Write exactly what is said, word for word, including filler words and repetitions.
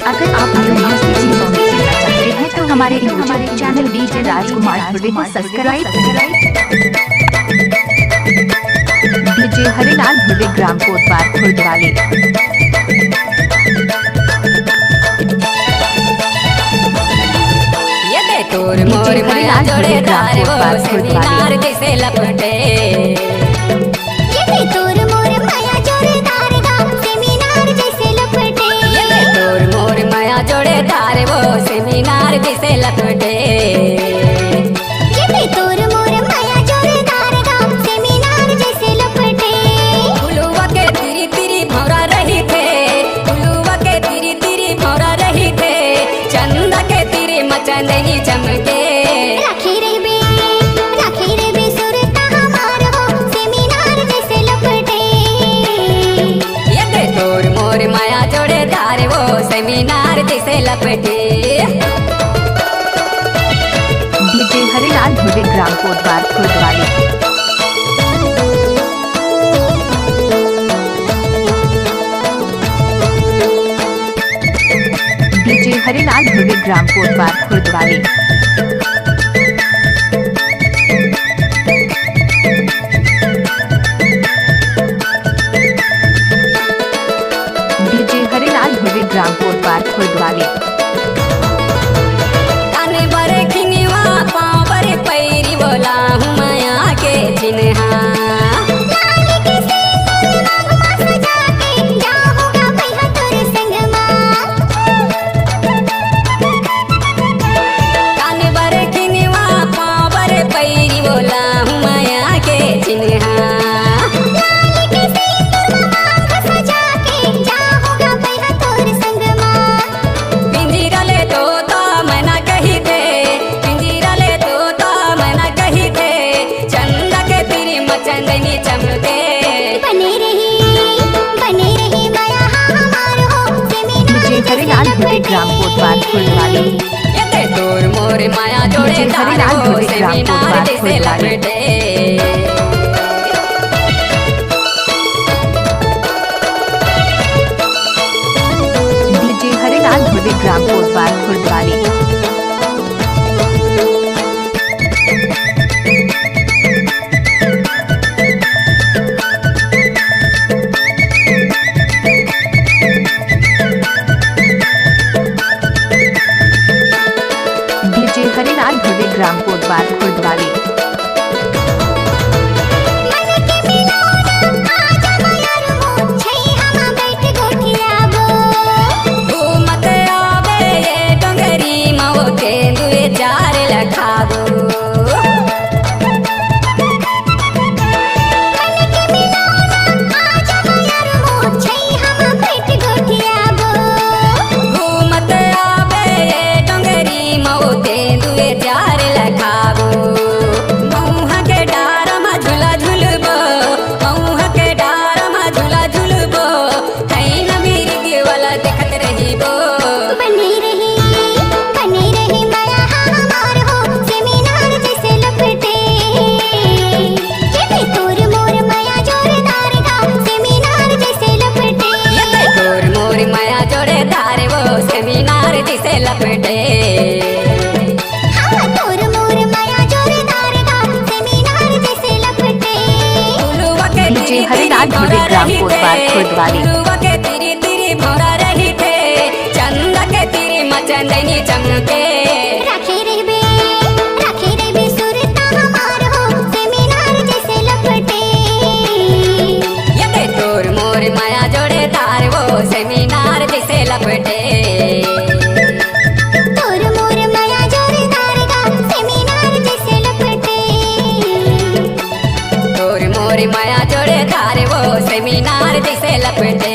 अगर आप लोग यूपी म्यूजिक सुनना चाहते हैं तो हमारे YouTube चैनल डीजे राजकुमार खुर्द को सब्सक्राइब करें। डीजे हरिलाल खुर्द, ग्राम कोटवार खुर्द वाले। ये दे तोर मोर माया जोड़ेदार वो सेमिनार जैसे लपटे। ये दे तोर मोर माया जोड़ेदार गा सेमिनार जैसे लपटे। ये दे तोर मोर माया जोड़ेदार वो सेमिनार जैसे लपटे। ये दे तोर मोर माया जोड़ेदार गा सेमिनार जैसे लपटे। फुलवा के तिरी तिरी भौरा रही थे, फुलवा के तिरी तिरी भौरा रही थे, चंदा के तिरी मचंदनी चमके। राखी रहिबे, राखी रहिबे सुरता हमार हो, सेमिनार जैसे लपटे। ये दे तोर मोर माया जोड़ेदार वो, सेमिनार जैसे लपटे। डीजे हरिलाल खुर्द, ग्राम कोटवार खुर्द वाले। डीजे हरिलाल खुर्द, ग्राम कोटवार खुर्द वाले। डीजे हरिलाल खुर्द, ग्राम कोटवार खुर्द वाले। काने बरे खिनिवा, पाँव बरे पैरी, बोला हूँ माया के चिन्हा। लाल के सिंदूर मांग मा सजा के, जाहूँगा भैया तोर संग मा। काने बरे खिनिवा, पाँव बरे पैरी, बोला हूँ माया के चिन्हा। लाल के सिंदूर मांग सजा के, जाहूँगा भैया तोर संग मा। पिंजरा ले तो तो मना कही थे, पिंजरा ले तो तो मना कही थे, चंदा के तिरी मचंदनी चमके। बने रही, बने रही माया हमार हो, सेमिनार डीजे हरिलाल जैसे खुर्द, ग्राम कोटवार खुर्द वाले। ये दे तोर मोर माया जोड़ेदार हो, सेमिनार जैसे लपटे। डीजे हरिलाल खुर्द, ग्राम कोटवार खुर्द वाले। डीजे हरिलाल खुर्द, ग्राम कोटवार खुर्द वाले। मन के मिलौना, आजा माया रे मोर, छैया मा बैठ गोठियाबो। घूमत आबे ये डोंगरी मा, वो तेंदुए चार लखाबो। मन के मिलौना, आजा माया रे मोर, छैया मा बैठ गोठियाबो। घूमत आबे ये डोंगरी मा, वो तेंदुए चार लखाबो। मउहा के डार मा झूला झूलबो, मउहा के डार मा झूला झूलबो, हैन मिर्गी वाला देखत रहिबो। बने रही, बने रही माया हमार हो, सेमिनार जैसे लपटे। ये दे तोर मोर माया जोड़ेदार गा, सेमिनार जैसे लपटे। ये दे तोर मोर माया जोड़ेदार वो, सेमिनार जैसे लपटे। हाँ, तोर मोर माया जोरदार गा, सेमिनार जैसे लपटे। फुलवा के डीजे तिरी हरिलाल तिरी भोले भौरा ग्राम रही कोटवार थे, खुर्द वाली। फुलवा के तिरी तिरी भौरा रही थे, चंदा के तिरी मचंदनी चमके। राखे रहिबे, राखे रहिबे सुरता हमार हो, सेमिनार जैसे लपटे। ये दे तोर मोर माया जोड़ेदार वो, सेमिनार जैसे लपटे। तोर मोर माया जोरदार गा, सेमिनार जैसे लपटे। तोर मोर माया जोरदार वो, सेमिनार जैसे लपटे।